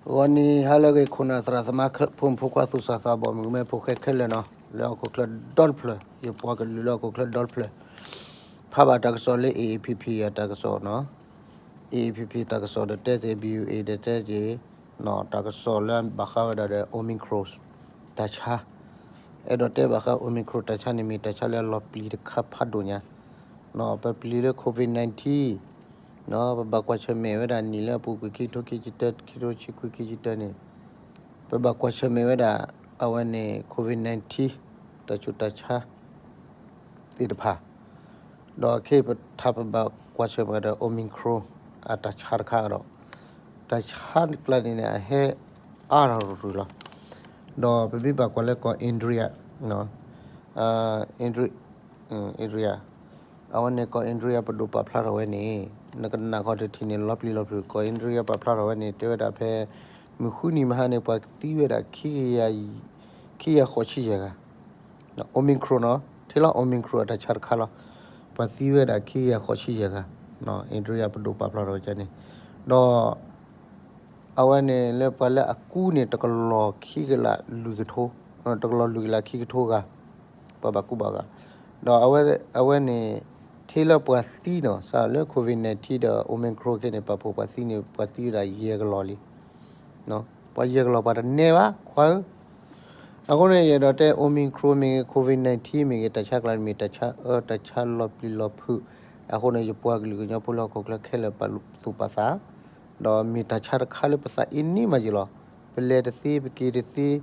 ဂီၤနံၤဟါလၢအဂ့ၤ ခိၣ်နၢ်သရၣ်သမါ ဖိမုၣ်ဖိခွါ သူၣ်စၢ်သးဘီၣ် မုၣ်ကမဲဖိဃဲခဲလၢာ်နီၤ, လၢဟီၣ်ခိၣ်ချၢဒီတဖျၢၣ် ယပှၤကလုာ်လၢဟီၣ်ခိၣ်ချၢဒီတဖျၢၣ် ဖးဘၣ်တၢ်ကစီၣ်လၢ A A P P အတၢ်ကစီၣ်နီၤ, A A P P တၢ်ကစီၣ်ဒီးတဲက့ၤ B U A ဒီးတဲက့ၤ တၢ်ကစီၣ်လၢဘၣ်ဃးဝဲဒၣ်ဒီး Omicron တၢ်ဆါ, အဲၣ်ဒိးတဲဘၣ်ဃး Omicron တၢ်ဆါန့ၣ် မ့ၢ်တၢ်ဆါလၢအလီၤပျံၤတခါဖးဒိၣ်ညါ, ပပျံၤလၢ COVID nineteen ပဘၣ်ကွၢ်ဆၢၣ်မဲာ်ဝဲဒၣ်နံၣ်လၢအပူၤကွံာ် ခံကထိခံဆံတၢ ခံကထိဆံခွံ ခံဆံတၢန့ၣ်, ပဘၣ်ကွၢ်ဆၢၣ်မဲာ်ဝဲဒၣ် အဝဲန့ၣ် COVID nineteen တၢ်ဆူးတၢ်ဆါသ့ၣ်တဖၣ်, ဒီးခဲအံၤပထးပဘၣ်ကွၢ်ဆၢၣ်မဲာ်ဒီး Omicron အတၢ်ဆါတခါကဒီး, တၢ်ဆါကျါန့ၣ်န့ၣ် အဟဲအါထီၣ်ရူၤရူၤလီၤ. ဒီးပမ့ၢ်ဘၣ်ကွၢ်လၢကီၢ် India, India, အဝဲန့ၣ်ကီၢ် India ပဒိၣ်ပာ်ဖျါထီၣ်ဝဲန့ၣ်, နကနၣ်ခီၣ်တထံၣ်န့ၣ် လီၤပျံၤလီၤဖုး ကီၢ် India ပာ်ဖျါထီၣ်ဝဲန့ၣ် တဲဝဲဒၣ်ဖဲ မုၢ်ဃုနံၤမဟါန့ၣ် ပှၤသံဝဲဒၣ် ခံကယၤဃိးဆံယဲၢ်ဂၤ Omicron နီၤ, ထဲလီၤ Omicron အတၢ်ဆါတခါလီၤ. ပှၤသံဝဲဒၣ်ခံကယၤဃိးဆံယဲၢ်ဂၤ, India ပဒိၣ်ပာ်ဖျါထီၣ်ဝဲန့ၣ်, ဒီး အဝဲန့ၣ်လၢပှၤလၢအကူးန့ၣ် တကလီၢ်ခံကလးလွံၢ်ကထိ, တကလီၢ်လွံၢ်ကလးခံကထိဂၤ, ပှၤဘၣ်ကူးဘၣ်ဂၤ, ဒီးအဝဲန့ၣ် ထဲလၢပှၤသံနီၤ စးလၢ COVID nineteen ဒီး Omicron ခဲန့ၣ် ပာ်ဖှိၣ်ပှၤသံန့ၣ် ပှၤသံဝဲဒၣ်ယဲၢ်ကလီၢ်လံ. ပှၤယဲၢ်ကလီၢ်ပှၤတနဲဘၣ် ခွါဧၢ. အဃိန့ၣ် ယအဲၣ်ဒိးတဲ Omicron မ့ၢ်ဂ့ၤ COVID nineteen မ့ၢ်ဂ့ၤ တၢ်ဆါကျါန့ၣ်မ့ၢ်တၢ်ဆါအၢ တၢ်ဆါလီၤပျံၤလီၤဖုး, အဃိန့ၣ် ယပှၤကလုာ်ကညီဖိလၢဟီၣ်ခိၣ်ချၢခဲလၢာ်ပာ်သူၣ်ပာ်သး, ဒီးမ့ၢ်တၢ်ဆါတခါလၢပသးအ့န့မးယံာ်လီၤ. ပလဲၤတသ့ ပက့ၤတသ့,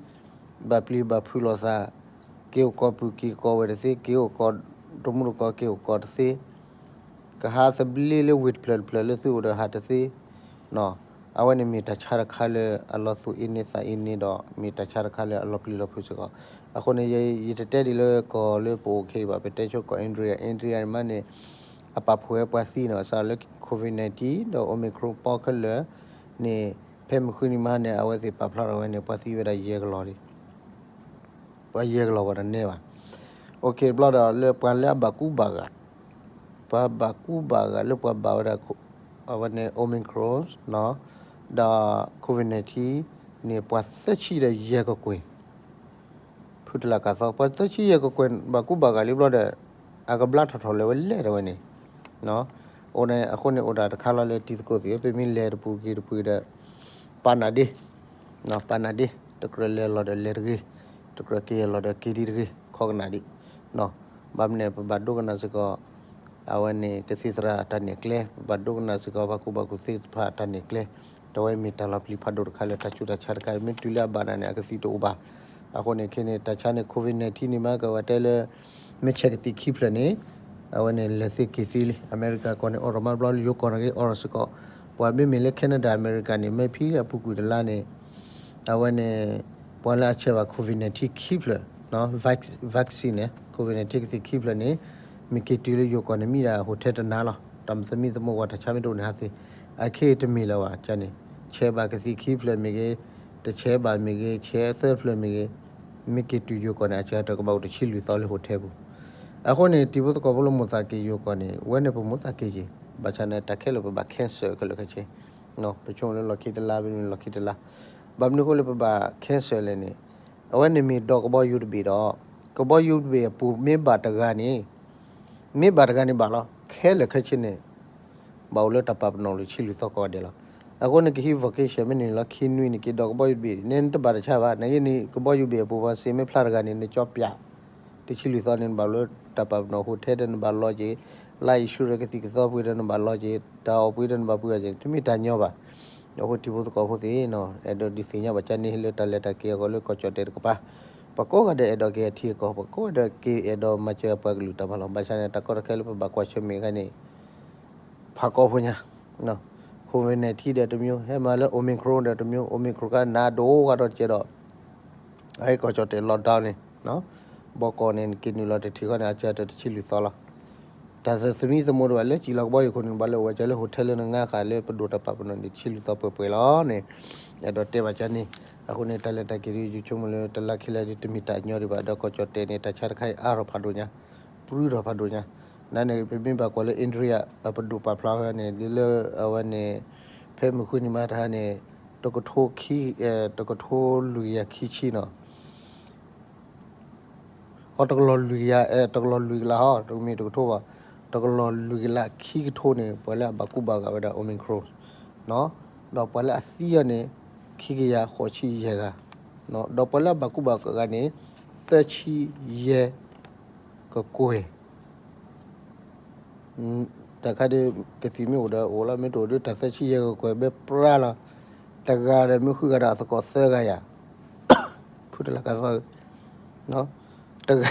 ဘၣ်ပျံၤဘၣ်ဖုးလိာ်သး, က့ၤအိၣ်ကီၢ်ပုၢ်က့ၤကီၢ်ဝဲၢ်တသ့, က့ၤအိၣ်ကီၢ်တမူတကီၢ် က့ၤအိၣ်ကီၢ်တသ့ ကဟးသဘျ့လၢဝ့ၢ်တဖျၢၣ်တဖျၢၣ်လၢသုအိၣ်ဒီးဟးတသ့, အဝဲန့ၣ်မ့ၢ်တၢ်ဆါတခါလၢအလီၤသူၣ်အ့န့သးအ့န့ဒီး မ့ၢ်တၢ်ဆါတခါလၢအလီၤပျံၤလီၤဖုးစ့ၢ်ကီး. အဃိန့ၣ် ယတတဲဒ်လၢကီၢ်လၢပအိၣ်ခဲအံၤဘၣ်, ပတဲဆိကီၢ် India, India န့ၣ်မးန့ၣ် အပာ်ဖှိၣ်ဝဲပှၤသံနီၤ စးလၢ COVID nineteen ဒီး Omicron ပီခဲလၢာ်န့ၣ် ဖဲမုၢ်ဃုနံၤမးန့ၣ် အဝဲသ့ၣ်ပာ်ဖျါထီၣ်ဝဲန့ၣ် ပှၤသံဝဲဒၣ်ယဲၢ်ကလီၢ်လံ. ပှၤယဲၢ်ကလီၢ်ပှၤတနဲဘၣ်. အိၣ်ခ့တဘျီဒီး လၢပှၤလၢအဘၣ်ကူးဘၣ်ဂာ်, ပှၤဘၣ်ကူးဘၣ်ဂာ်လၢပှၤဘၣ်ဝဲဒၣ် အဝဲန့ၣ် Omicron ဒီး COVID nineteen န့ၣ် ပှၤသၢဆံဒီးယဲၢ်ကကွဲၢ် ဖုတလးကးသီ ပှၤသၢဆံယဲၢ်ကကွဲၢ် ဘၣ်ကူးဘၣ်ဂာ်လံဘျီဒီး အကဘျါထီၣ်ထီၣ်လၢၤဝဲလဲၣ်တဝဲန့ၣ်, အိၣ်န့ၣ် အဃိန့ၣ်အိၣ်ဒၣ်တခါလီၤလၢတံၤသကိးသ့ၣ်ဧၢ, ပမ့ၢ်လဲၤတပူၤက့ၤတပူၤဒီး ပာ်နၢ်ဒ့, ပာ်နၢ်ဒ့, တကြၢးလဲၤလီၤဒီးလဲၤတဂ့ၤ, တကြၢးက့ၤလီၤဒီးက့ၤဒံတဂ့ၤ, ခီကနၣ်ဒံး. ဘၣ်မနုၤ ပဘၣ်ဒိကနၣ်စ့ၢ်ကီး အဝဲန့ၣ် ကသံၣ်သရၣ်အတၢ်နဲၣ်ကျဲ, ပဘၣ်ဒိကနၣ်စ့ၢ်ကီး ပှၤကူၣ်ဘၣ်ကူၣ်သ့သ့ၣ်တဖၣ်အတၢ်နဲၣ်ကျဲ, တဝဲမ့ၢ်တၢ်လီၤပျံၤဖးဒိၣ်တခါလၢတၢ်ဆူးတၢ်ဆါတခါ, မ့ၢ်တုၤလၢအဘၣ်နၤန့ၣ် အကသံၣ်တအိၣ်ဘၣ်. အဃိန့ၣ်ခဲန့ၣ် တၢ်ဆါန့ၣ် COVID nineteen န့ၣ်မး ကဝဲတဲလၢ မ့ၢ်ဆဲးကသံၣ်ခံဖျၢၣ်န့ၣ် အဝဲန့ၣ်လဲၤသ့က့ၤသ့လံ. အမဲရကၤကီၢ်န့ၣ် အိးထီၣ်မးဘျီလၢယိၤကီၢ်န့ၣ်က့ၤအိးထီၣ်စ့ၢ်ကီး, ပှၤမ့မ့ၢ်လၢ Canada အမဲရကၤန့ၣ် မ့ၢ်ဖဲအပူၤကွံာ်တလါန့ၣ် အဝဲန့ၣ် ပှၤလၢအဆဲးဘၣ် COVID nineteen ခံဖျၢၣ်, vaccine န့ၣ် COVID nineteen ကသံၣ်ခံဖျၢၣ်န့ၣ် မ့ၢ်က့ၤတုၤလၢယိၤကီၢ်န့ၣ် မံဒၣ် hotel တနၤလီၤ. တၢ်သမံသမိးဝဲတၢ်ဆါမ့ၢ်တအိၣ်န့ၣ်ဟးသ့, အခဲအံၤတမ့ၢ်လၢၤဘၣ်န့ၣ်, ဆဲးဘၣ်ကသံၣ်ခံဖျၢၣ်မ့ၢ်ဂ့ၤ, တဆဲးဘၣ်မ့ၢ်ဂ့ၤ, ဆဲးသၢဖျၢၣ်မ့ၢ်ဂ့ၤ, မ့ၢ်က့ၤတုၤယိၤကီၢ်န့ၣ် အစှၤတၢ်ကဘၣ်အိၣ်တဆံလွံၢ်သီလၢ hotel ပူၤ. အဃိန့ၣ် တံၤဖိသကိးဖိလၢမိၢ်သးက့ၤယိၤကီၢ်န့ၣ် ဝဲန့ၣ်ပမိၢ်သးက့ၤက့ၤ, ဘၣ်ဆၣ်န့ၣ် တၢ်ခဲလၢာ်ပဘၣ် cancel ခဲလၢာ်ခဲဆ့, ပဆိကမိၣ်လၢလီၢ်ခံတလါ ပမ့ၢ်လီၢ်ခံတလါ, ဘၣ်မနုၤအဃိလၢပဘၣ် cancel လဲၣ်န့ၣ်, အဝဲန့ၣ်မ့ၢ်ဒိးကဘီယူၤတဘ့ၣ်ဒီး, ကဘီယူၤတဘ့ၣ်အပူၤမ့ၢ်ဘၣ်တဂၤန့ၣ်, မ့ၢ်ဘၣ်တဂၤန့ၣ်ဘၣ်လီၤ. ခဲလၢာ်ခဲဆ့န့ၣ် ဘၣ်အိၣ်လၢတၢ်ပာ်ပနီၣ်လၢဆံလွံၢ်သီကိးဂၤဒဲးလီၤ. အဃိန့ၣ် ကဟံး vacation မ့ၢ်န့ၢ်လီၤခံနွံန့ၣ် က့ၤဒိးကဘီယူၤတဘ့ၣ်န့ၣ် နတဘၣ်တၢ်ဆါဘၣ်. နက့ၤန့ၣ် ကဘီယူၤဘ့ၣ်အပူၤ ပှၤစ့မ့ၢ်ဖျါတဂၤန့ၣ် နကၠီပၠး တဆံလွံၢ်သီန့ၣ် နဘၣ်အိၣ်လၢတၢ်ပာ်ပနီၣ် hotel ဒီးနဘၣ်လီၤက့ၤ, life insurance ကသံၣ်ကသီပှ့ၤဒီးနဘၣ်လီၤက့ၤ, တၢ်အီၣ်ပှ့ၤဒီးနဘၣ်ပှ့ၤအီၤက့ၤန့ၣ် တမ့ၢ်တၢ်ညီဘၣ်. အဃိတံၤဖိသကိးဖိသ့ၣ် အဲၣ်ဒိးဒုးသ့ၣ်ညါဘၣ်ကန့ၣ် လၢတၢ်လဲၤတၢ်က့ၤအဂီၢ်လၢကီၢ်ကၠီၣ်တဲာ်တကပၤ, ပှၤကိးဂၤဒဲးအဲၣ်ဒိးက့ၤအထံအကီၢ်, ပှၤကိးဂၤဒဲးက့ၤအဲၣ်ဒိးမၤစၢၤပှၤကလုာ်တၢ်မၤလီၤ. ဘၣ်ဆၣ်န့ၣ် တၢ်ကီတၢ်ခဲလၢပဘၣ်ကွၢ်ဆၢၣ်မဲာ်ခါန့ၣ် ဖးကီဖိညါ, COVID nineteen ဒီးတမျိုး, ဟဲမၤလၢ Omicron ဒီးတမျိုး, Omicron ကနးဒိၣ်ဂၤဒီးတကဲဒီး အဟဲကီၢ်ကၠီၣ်တဲာ် lockdown န့ၣ်, ဘီကီၢ်န့ၣ် နက့ၤနုာ်လီၤတထံၣ်ဃီန့ၣ် အစှၤတၢ်တဆံလွံၢ်သီလီၤ. တၢ်သမံသမိးတဘၣ် လၢစံၣ်လီၤကဘီယူၤခိၣ်န့ၣ် ဘၣ်လၢအဝဲကဲလၢ hotel လၢနငါဃာ်လၢပဒိၣ်တၢ်ပာ်ပနီၣ်န့ၣ် တဆံလွံၢ်သီပှဲၤပှဲၤလီၤန့ၣ်, အဲၣ်ဒိးတဲဘၣ်ကန့ၣ်. အဃိန့ၣ် တၢ်လဲၤတၢ်က့ၤဒီး ယဆိကမိၣ်လၢတလါခံလါဒီး တမ့ၢ်တၢ်ညီဒံးဘၣ်, ဒီးကီၢ်ကၠီၣ်တဲာ်န့ၣ် တၢ်ဆါတခါအံၤအါထီၣ်ဖးဒိၣ်ညါ, ပြူထီၣ်ဖးဒိၣ်ညါ. နန့ၣ် ပမ့ၢ်ဘၣ်ကွၢ်လၢ India အပဒိၣ်ပာ်ဖျါဝဲန့ၣ် ဒ်လၢအဝဲန့ၣ် ဖဲမုၢ်ဃုနံၤမးတဟါန့ၣ် တကထိခံ, တကထိလွံၢ်ကယၤခံဆံနီၤ, အတကလီၤလွံၢ်ကယၤ, တကလီၤလွံၢ်ကလးဟီ, တမ့ၢ်တကထိဘၣ်, တကလီၤလွံၢ်ကလးခံကထိန့ၣ် ပှၤလၢအဘၣ်ကူဘၣ်ဂာ်ဝဲဒၣ် Omicron နီၤ, ဒီးပှၤလၢအသံအီၤန့ၣ် ခံကယၤဃိးဆံယဲၢ်ဂၤ, ဒီးပှၤလၢအဘၣ်ကူဘၣ်ဂာ်န့ၣ် သၢဆံယဲၢ်ကကွဲၢ် တၢ်ခါဒ် ကသံၣ်မ့ၢ်အိၣ်ဒီးအိၣ်လီၤ, မ့ၢ်တအိၣ်ဒီးတၢ်သၢဆံယဲၢ်ကကွဲၢ်ဘဲပြါလီၤ, တဂၤဒီးမ့ၢ်ဃုဂၤဒီးအသကိးသၢဂၤယၤ, ဖုတလးကသီဧၢ, တဂၤ,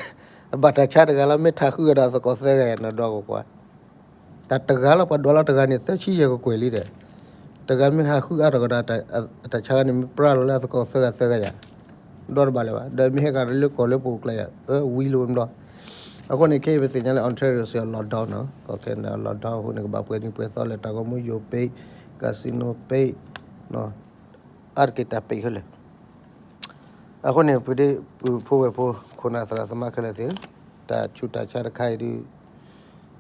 အဘၣ်တၢ်ဆါတဂၤလီၤ, မ့ၢ်ထးဃုဂၤဒီးအသကိးသၢဂၤယၤ နဒီကကွၢ် တၢ်တဂၤလီၤ ပှၤဒွးလီၤတဂၤန့ၣ် သၢဆံယဲၢ်ကကွဲၢ်လံဒီး, တဂၤမ့ၢ်ဟးဃုအါထီၣ်ကဒီး တၢ်ဆါဂၤန့ၣ် မ့ၢ်ပြါလီၤလၢအသကိးသၢဂၤသၢဂၤယၤ, ဒီတဘၣ်လၢၤဘၣ်, ဒီးမ့ၢ်ဟဲကဒီးလၢကီၢ်လၢပအိၣ်ကျဲယၤ, အၢ ဝံၤလိာ်ဘျီ, အဃိန့ၣ် ခဲအံၤပသ့ၣ်ညါလၢ Ontario စ့ၢ်ကီး lockdown နီၤ, ကီၢ်ခဲနဒၤ lockdown အဃိန့ၣ် ကဘၣ်ပှဲၤနံၤပှဲၤသီလၢတၢ်ဂီၤမူယိာ်ပ့း, casino ပ့း, အါတက့ၢ်တၢ်ပ့းခဲလၢာ် အဃိန့ၣ် ပဒ့ၣ်ပုၢ်ဖိဝဲၢ်ဖိ ခိၣ်နၢ်သရၣ်သမါခဲလၢာ်သ့ၣ်, တၢ်ဆူးတၢ်ဆါတခါအံၤဒုး,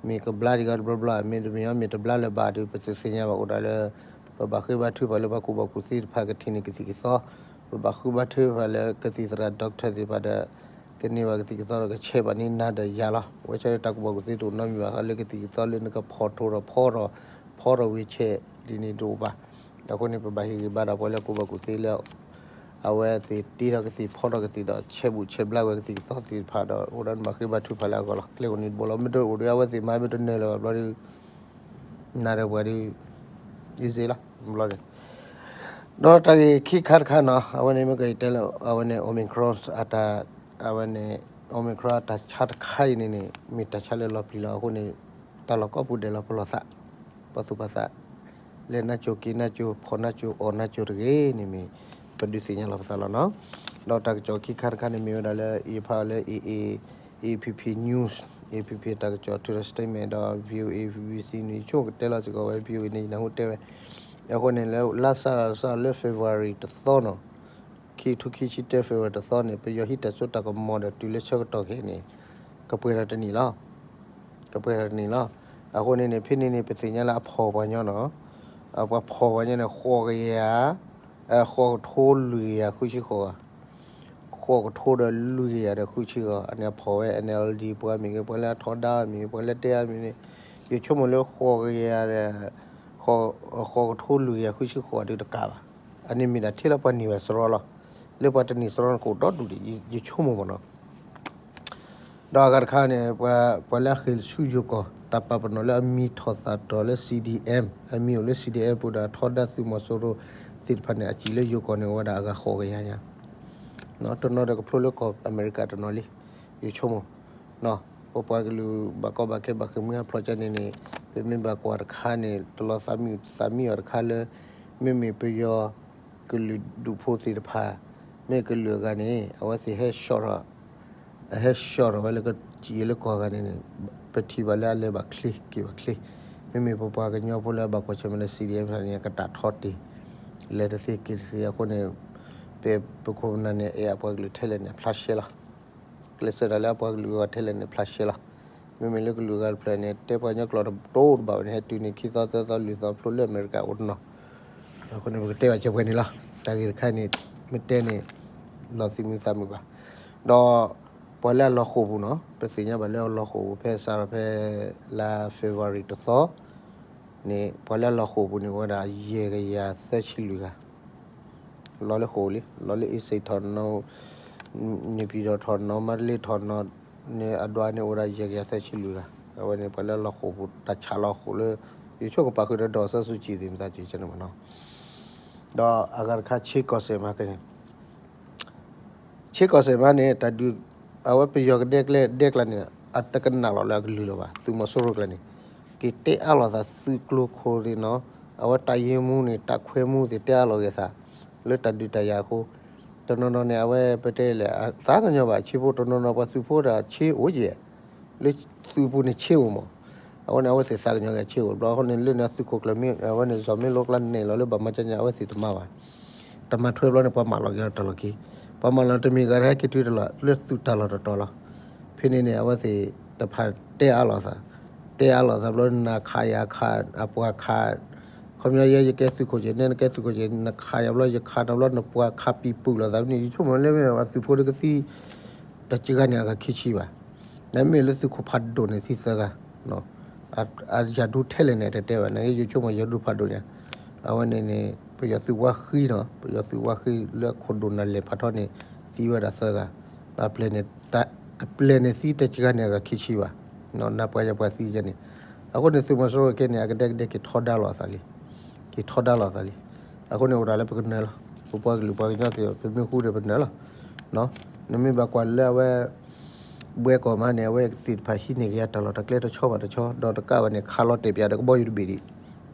မ့ၢ်ကဘျါဒံးဂီၤတဘျီဘျီ, မ့တမ့ၢ်အီၤမ့ၢ်တဘျါလၢၤဘၣ်ဒီး ပတသ့ၣ်ညါဘၣ်အိၣ်ဒၣ်လၢ ပဘၣ်ဃ့ဘါထုကဖၣ်လၢပှၤကူၣ်ဘၣ်ကူၣ်သ့တဖၣ်ကထံၣ်န့ၢ်ကသံၣ်ကသီ, ပဘၣ်ဃ့ဘါထုကဖၣ်လၢကသံၣ်သရၣ် doctor သ့ၣ်တဖၣ်ဒီး ကန့ၢ်ဘၣ်ကသံၣ်ကသီဒီးကဆဲးဘၣ်န့ၢ်နၤဒီးယၤလီၤ. အဝဲဆၢလၢတၢ်ကူၣ်ဘၣ်ကူၣ်သ့တအိၣ်နီတမံၤဘၣ်ဃးလၢကသံၣ်ကသီလၢနကဖီၣ်ထိၣ်ဒီးဖီဒီး, ဖီဒီးဝံၤဆဲးဒ်န့ၣ်တအိၣ်ဘၣ်. အဃိန့ၣ် ပဘၣ်ဟ့ၣ်ဂံၢ်ဘါဒီးပှၤလၢကူၣ်ဘၣ်ကူၣ်သ့လၢ အဝဲသ့ၣ်တ့ထီၣ်ကသံၣ်ဖီထီၣ်ကသံၣ်ဒီးဆဲးဘူးဆဲးဘျါဝဲကသံၣ်ကသီသ့ၣ်တဖၣ်ဒီး အိၣ်ဒီးနဘၣ်ဃ့ဘါထုကဖၣ်လၢအဂီၢ်လီၤ. ကျဲအိၣ်န့ၣ်တဘိလီၤ, မ့ၢ်တအိၣ်ဒီးအဝဲသ့ၣ်မၤမ့ၢ်တနၢၤလၢၤဘၣ်ဘျီဒီး နၤဒီးပှၤဒီး easy လီၤ. ဘျီဒီး ဒီးတၢ်ဂ့ၢ်ခံခါတခါနီၤ, အဝဲန့ၣ်မ့ၢ်ကယတဲလၢ အဝဲန့ၣ် Omicron အတၢ်, အဝဲန့ၣ် Omicron အတၢ်ဆါတခါအံၤန့ၣ်န့ၣ် မ့ၢ်တၢ်ဆါလၢလီၤပျံၤလီၤ. အဃိန့ၣ် တၢ်လီၢ်ကိးပူၤဒဲးလီၤ ပလီၢ်သး, ပှၤသူၣ်ပှၤသး လဲၤနါစိၤက့ၤနါစိၤ ဖီၣ်နါစိၤ အီၣ်နါစိၤတဂ့ၤန့ၣ်မ့ၢ် ပဒုးသ့ၣ်ညါလီၤပသးလီၤနီၤ. ဒီးတၢ်ကစီၣ်ခံခါတခါန့ၣ်မ့ၢ်ဝဲဒၣ်လၢ အံၤဖးလၢ AA, APP News, APP တၢ်ကစီၣ်ထုးဒီး statement ဒီး VOA, BBC န့ၣ် ယဆိကမိၣ်ကတဲလီၤစ့ၢ်ကီးဝဲ VOA န့ၣ် ယနၢ်ဟူတဲဝဲ. အဃိန့ၣ် လၢလါစးစးလၢ February တသီနီၤ, ခံကထိခံဆံတၢ February တသီန့ၣ် ပယီၤဟံးတၢ်စိတၢ်ကမီၤဒီးတုၤလၢဆၢကတီၢ်ခဲအံၤန့ၣ် ကပှဲၤထီၣ်တနံၣ်လီၤ. ကပှဲၤထီၣ်တနံၣ်လီၤ. အဃိန့ၣ်န့ၣ် ဖဲန့ၣ်န့ၣ် ပသ့ၣ်ညါလၢအဖီၣ်ပှၤညီနီၤ, ပှၤဖီၣ်ပှၤညီန့ၣ် ဃိးကယၤ, ဃိးကထိလွံၢ်ကယၤဃုဆံဃိးဂၤ, ဃိးကထိဒီးလွံၢ်ကယၤဒီးဃုဆံဂၤ, အန့ၣ်အဖီၣ်ဝဲ NLD ပှၤမ့ၢ်ဂ့ၤ ပှၤလၢအထီဒါမ့ၢ်ဂ့ၤ ပှၤလၢတဲအါမ့ၢ်ဂ့ၤ, ယဆိကမိၣ်လၢဃိးကယၤဒီး ဃိးကထိလွံၢ်ကယၤဃုဆံဃိးဂၤဒုးတကးဘၣ်. အန့ၣ်မ့ၢ်ဒၣ်ထဲလၢပှၤန့ၢ်ဘၣ်စရီလီၤ. လၢပှၤတန့ၢ်စရီန့ၣ်ကအိၣ်ဒီဒူၣ်ဒံး ယဆိကမိၣ်မ့ၢ်နီၤ. ဒီးအဂၤတခါန့ၣ် ပှၤလၢအဃ့ၢ်ဆူယိၤကီၢ် တၢ်ပာ်ပနီၣ်လၢအမံၤထီၣ်သၣ်တီၣ်လၢ CDM, အမံၤအိၣ်လၢ CDM ပူၤဒီးထီဒါသုးမီၤစိရိၤသ့ၣ်တဖၣ်န့ၣ် အစံးလၢယိၤကီၢ်န့ၣ် အိၣ်ဝဲဒၣ်အဂၤဃိးကယၤညါ, တနီၤဒီးကဖျိလၢကီၢ်အမဲရကၤတနီၤလံ, ယဆိကမိၣ် ပပှၤကလုာ်ဘၣ်ကီဘၣ်ခဲဘၣ်ဃ့ၢ်မှံဟးဖျိးကန့ၣ်န့ၣ် ပမ့ၢ်ဘၣ်ကွၢ်တခါန့ၣ် တလီၤသးမံသးမံအီၤတခါလၢ မ့မ့ၢ်ပယီၤကလုာ်ဒူၣ်ဖိသ့ၣ်တဖၣ် မ့ၢ်ကလုာ်အဂၤန့ၣ် အဝဲသ့ၣ်ဟဲ short ထီၣ် အဟဲ short ထီၣ်ဝဲလၢကယံာ်လၢကီၢ်ဂၤန့ၣ်န့ၣ် ပထံၣ်ဘၣ်လၢအလဲၤဘၣ်ချ့က့ၤဘၣ်ချ့, မ့မ့ၢ်ပပှၤကညီဖိလၢအဘၣ်ကွၢ်ဆၢၣ်မဲာ်လၢ CDM န့ၣ် ကတၢ်ထီတ့ၢ် လဲၤတသ့က့ၤတသ့အဃိန့ၣ် ပ ပခိၣ်ပနၢ်န့ၣ် အဲၣ်အပှၤကလုာ်ထဲလဲၣ်န့ၣ် အဖျါရှဲလီၤ. ကျဲးစၢးတၢ်လၢအပှၤကလုာ်အဂီၢ်ထဲလဲၣ်န့ၣ် ဖျါရှဲလီၤ. မ့မ့ၢ်လၢကလုာ်အဂၤတဖျၢၣ်န့ၣ် တဲပှၤကညီကျိာ်တတိတဘၣ်ဝဲန့ၣ် ဟဲတုၤန့ၣ် ခံသီသၢသီလွံၢ်သီဖျိလၢအမဲရကၤအိၣ်တနီၤ. အဃိန့ၣ် ပကတဲဘၣ်စဲးပှဲၤန့ၣ်လီၤ. တၢ်ဂ့ၢ်တခါန့ၣ် မ့ၢ်တဲန့ၣ် လီၤသူၣ်မုာ်သးမုာ်ဘၣ်. ဒီးပှၤလၢအလီၤဃိာ်ပူၤနီၤ ပသ့ၣ်ညါဘၣ်လၢအလီၤဃိာ်ပူၤ ဖဲစးထီၣ်ဖဲလါ February တသီ န့ၣ် ပှၤလၢအလီၤဃိာ်ပူၤန့ၣ် အိၣ်ဝဲဒၣ်ယဲၢ်ကယၤသၢဆံလွံၢ်ဂၤ လီၤလၢဃိာ်လံ လီၤလၢအ့စ့ၣ်ထီၣ်နီၤ န့ၣ်ပၠံၣ်တီၣ်ထီၣ်နီၤ မါတလ့ထီၣ်နီၤ န့ၣ်အဒွးန့ၣ်အိၣ်ဝဲဒၣ်ယဲၢ်ကယၤသၢဆံလွံၢ်ဂၤ အဝဲန့ၣ် ပှၤလၢအလီၤဃိာ်ပူၤ တၢ်ဆးလီၤဃိာ်လၢ ယဆိကပာ်ဃုာ်ဒီး ဒေါ်အောင်ဆန်းစုကြည် သ့ၣ်မသးစၢၤန့ၣ်မ့ၢ်နီၤ ဒီးအဂၤတခါ ဆ့ကီၢ်စဲၣ်မၤကန့ၣ် ဆ့ကီၢ်စဲၣ်မၤန့ၣ် တၢ်ဒုး အဝဲပယီၤကဒဲကျဲဒဲကျါန့ၣ် အတကနၣ်လီၤလၢအကလုၢ်လၢၤဘၣ် သုးမီၤစိရိၤကျါန့ၣ် က့ၤတဲအါလိာ်သးသုးကျိၤခိၣ်သ့ၣ်နီၤ အဝဲတပ်ရင်းမှူးန့ၣ် တပ်ခွဲမှူးသ့ၣ်တဲအါလိာ်က့ၤသး လၢတၢ်ဒုးတၢ်ယၤအဃိ တနီၤနီၤန့ၣ် အဝဲပတဲလဲၣ် သးကညီၤဘၣ်ဆ့ဖိ တနီၤနီၤပှၤသုးဖိဒီးဆ့အိၣ်က့ၤ လၢသုးပူၤန့ၣ်ဆ့အိၣ်မး အဃိန့ၣ် အဝဲသ့ၣ်သးကညီၤက့ၤဆ့အိၣ်ဘျီ အဃိန့ၣ် လၢန့ၣ်သုးခိၣ်ကျၢၢ်မ့ၢ် အဝဲန့ၣ် စီၤမ့လိကျါနဲၣ်လီၤလၢဘၣ်မၤကညီ အဝဲသ့ၣ်တမၤဘၣ် တမၤထွဲဘျီန့ၣ် ပှၤမၤလီၤက့ၤလီၤတၢ်လီၢ်ခံ ပှၤမၤလီၤတမံၤဂၤတဟဲက့ၤတုၤတလီၢ် လၢသုးတၢ်လီၢ်တတီၤလီၤ ဖဲန့ၣ်န့ၣ် အဝဲသ့ၣ်တဖၣ်တဲအါလိာ်သး တဲအါလိာ်သးဘျီ နၤခးယၤခး အပှၤခး ခီ ခီပညီယဲယကဲသုးခိၣ်က့ၤ နဲနကဲသုးခိၣ်က့ၤ နခးယၤဘျီ ယခးနၤဘျီ နပှၤခးပံၤပုာ်လိာ်သးန့ၣ် ယဆိကမိၣ်လၢမ့ၢ်သုးဖိတကသံ တစှၤန့ၣ်အဂၤခံဆံဘၣ်. နမ့ၢ်လၢသုးခိၣ်ဖးဒိၣ်န့ၣ်သံသၢဂၤ အယၤဒူထဲလဲၣ်န့ၣ် တတဲဘၣ်န့ၣ် ယဆိကမိၣ်ယၤဒူဖးဒိၣ်ညါ အဝဲန့ၣ်န့ၣ် ပယီၤသုးဝါဃံနီၤ ပယီၤသုးဝါဃံလၢခိၣ်ဒိၣ်နၤလဲၤဖးထီန့ၣ် သံဝဲဒၣ်သၢဂၤ အပျဲၢ်န့ၣ်သံတစှၤန့ၣ်အဂၤခံဆံဘၣ်. နပှၤယပှၤသံယဲန့ၣ် အဃိန့ၣ် သုးမီၤစိရိၤခဲန့ၣ် အကဒဲကဒဲက့ၤထီဒါလိာ်အသးလံ, က့ၤထီဒါလိာ်အသးလံ. အဃိန့ၣ် အိၣ်ဒၣ်လၢပကနၢၤလီၤ. ပပှၤကလုာ်ပှၤကညီသ့ၣ် ပမ့ၢ်ဃူဒီးပနၢၤလီၤ. နမ့ၢ်ဘၣ်ကွၢ်လၢအဝဲ ဘှဲကီၢ်မးန့ၣ် အဝဲသ့ၣ်တဖၣ်ဟံးန့ၢ်က့ၤအတၢ်လီၢ်တၢ်ကျဲတဆီဘၣ်တဆီ ဒီးတကးဘၣ်န့ၣ် ခးလီၤတဲာ်ပၠးဒီးကဘီယူၤတဘ့ၣ်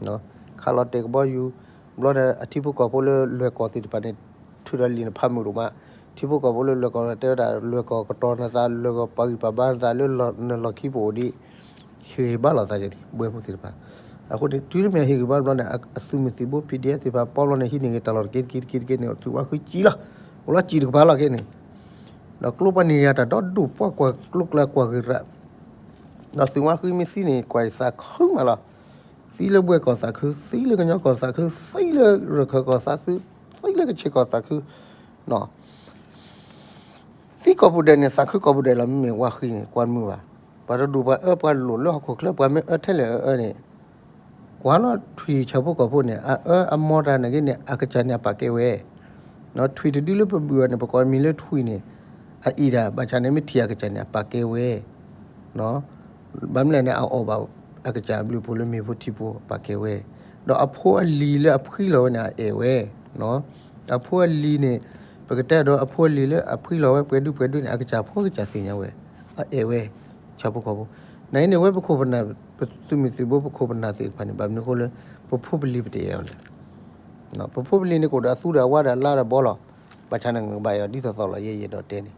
ဒံး ခးလီၤတဲာ်ကဘီယူၤ ဘျီဒီးအထံဖိကီၢ်ဖိလၢလွဲၢ်ကီၢ်သ့ၣ်တဖၣ်န့ၣ် ထုးဒီးလံာ်န့ၣ်ဖးမုာ်ဒိၣ်မး, ထံဖိကီၢ်ဖိလၢလွဲၢ်ကီၢ်တဲဝဲဒၣ် လွဲၢ်ကီၢ်ကတီၤနသး လွဲၢ်ကီၢ်ပာ်ဂံၢ်ပာ်ဘါနသးလၢနလီၢ်ခံပအိၣ်ဒံး ဟ့ၣ်ဂံၢ်ဘါလိာ်သးယဲန့ၣ် ဘှဲဖိသ့ၣ်တဖၣ်. အဃိန့ၣ် တုၤမ့ၢ်ဟ့ၣ်ဂံၢ်ဘါဘျီန့ၣ် အသုးမုၢ်သံၣ်ဘိ ပီၣ်ဒံၣ်သ့ၣ်တဖၣ် ပီဘျီန့ၣ် ဟံးန့ၢ်က့ၤတၢ်လီၢ်တက့ၢ်တက့ၢ်တက့ၢ်တက့ၢ်န့ၣ် သုးဝါဃံစံလီၤ. အိၣ်လီၤစံတကပၤလီၤက့န့ၣ် ဒီးကျိပှၤန့ၢ်ယၤတၢ်ဒီဒူၣ်ပှၤကွၢ်ကျိကျါကွၢ်ဂ့ၤရး ဒီးသုးဝါဃံမ့ၢ်သံန့ၣ် ကွၢ်ယသးခုမးလီၤ. သံလၢဘှဲကီၢ်သးခု, သံလၢကညီကီၢ်သးခု, သံလၢရခၢၣ်ကီၢ်သးခု, သံလၢကဆ့ၣ်ကီၢ်သးခု, သံကီၢ်ပူၤဒဲးန့ၣ် သးခုကီၢ်ပူၤဒဲးလီၤ. မ့မ့ၢ်ဝါဃံန့ၣ် ကွၢ်မုာ်ဘၣ်. ပှၤတဒူၣ်ပှၤအၢပှၤလိၣ်လၢဟီၣ်ခိၣ်ချၢ ပှၤမ့ၢ်အၢထဲလဲၣ်အၢအၢန့ၣ် ကွၢ်လီၤထွံၣ်ဆၣ်ဖိကီၢ်ဖိန့ၣ် အအၢအမီတၢ်နာ်က့န့ၣ် အကစၢ်န့ၣ်အပာ်ကဲဝဲ ထွံၣ်တဒုလၢပဘုၣ်အီၤန့ၣ် ပကိးမံၤလၢထွံၣ်န့ၣ် အအံၤဒၣ် ဘၣ်ဆၣ်န့ၣ်မ့ၢ်ထံၣ်အကစၢ်န့ၣ် အပာ်ကဲဝဲ ဘၣ်မနုၤလဲၣ်န့ၣ် အအီၣ်ဘၣ်အကစၢ်အဘျုးအဖှိၣ်လၢမ့ၤဖိထံဖိ အပာ်ကဲဝဲ, ဒီးအဖိအလံၤလၢအဖှံလီၤဝဲန့ၣ် အအဲၣ်ဝဲ, အဖိအလံၤန့ၣ် ပကတဲဒီးအဖိအလံၤလၢအဖှံလီၤဝဲ ပှဲၤဒုပှဲၤဒုန့ၣ် အကစၢ်ဖိကစၢ်သ့ၣ်ညါဝဲ, အအဲၣ်ဝဲ ဆၣ်ဖိကီၢ်ဖိ, နာ်က့န့ၣ် ဝဲပခိၣ်ပနၢ် ပသုးမုၢ်သံၣ်ဘိ ပခိၣ်ပနၢ်သ့ၣ်တဖၣ်န့ၣ် ဘၣ်မနုၤအဃိလၢ ပဖိပလံၤပတအဲၣ်အီၤလဲၣ်. ပဖိပလံၤန့ၣ် ကအိၣ်ဒီးအသူဒီးအဝါဒီးအလါဒီးဘီလီၤ. ဘၣ်ဆၣ်န့ၣ် ကဘၣ်အဲၣ်အီၤဒ်သိးသိးလီၤ ယဲယအဲၣ်ဒိးတဲန့ၣ်.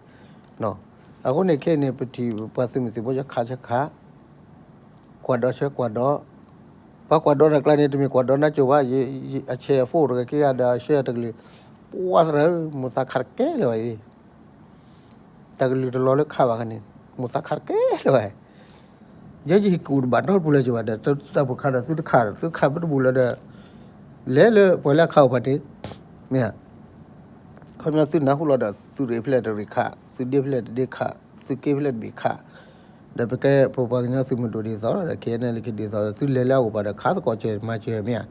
အဃိန့ၣ်ခဲအံၤန့ၣ် ပထံၣ်ပှၤသုးမုၢ်သံၣ်ဘိ ဆၢခးဆၢခး, ကွၢ်ဒီးဆၢကွၢ်ဒီး, ပှၤကွၢ်ဒီးတၢ်ကျါန့ၣ် တမ့ၢ်ကွၢ်ဒီးနါစိၤဘၣ်, အဆဲးအဖိအိၣ်တဂၤက့ၤဂၤဒီး ဆှၢတကလုာ်, ပှၤသရၣ်ဧၢ မိၢ်သးခးတကဲလၢၤဘၣ်အံၤ တၢ်ကလုၢ်တလီၤလၢခးဘၣ်ခါန့ၣ် မိၢ်သးခးတကဲလၢၤဘၣ်. ယဲယဟ့ၣ်ကူၣ်တဘၣ်နီတပူၤလၢၤက့ၤဘၣ်ဒီး တၢ်ပူၤခးဒီးသုတခး သုခးပတဘူၣ်လၢၤဒီး လဲၤလၢပှၤလၢအခးအိၣ်ဖးန့ၣ် မ့ၢ်ဧါ. ခီပညီသုနၢ်ဟူလီၤဒီး သုရ့ၣ်ဖဲလဲၣ်တရ့ၣ်ခး, သုဒ့ဖဲလဲၣ်တဒ့ခး, သုက့ဖဲလဲၣ်တဘ့ၣ်ခး, ဒီးပကဲပပှၤကညီသုးမုၢ်ဒိၣ်ဒ်သိးဒီး ခဲအံၤန့ၣ်လၢခံဒ်သိးဒီး သုလဲၤလၢအအိၣ်ပှၤဒီး ခးသကိးစၢၤမၤစၢၤမ့ၢ်ဧါ.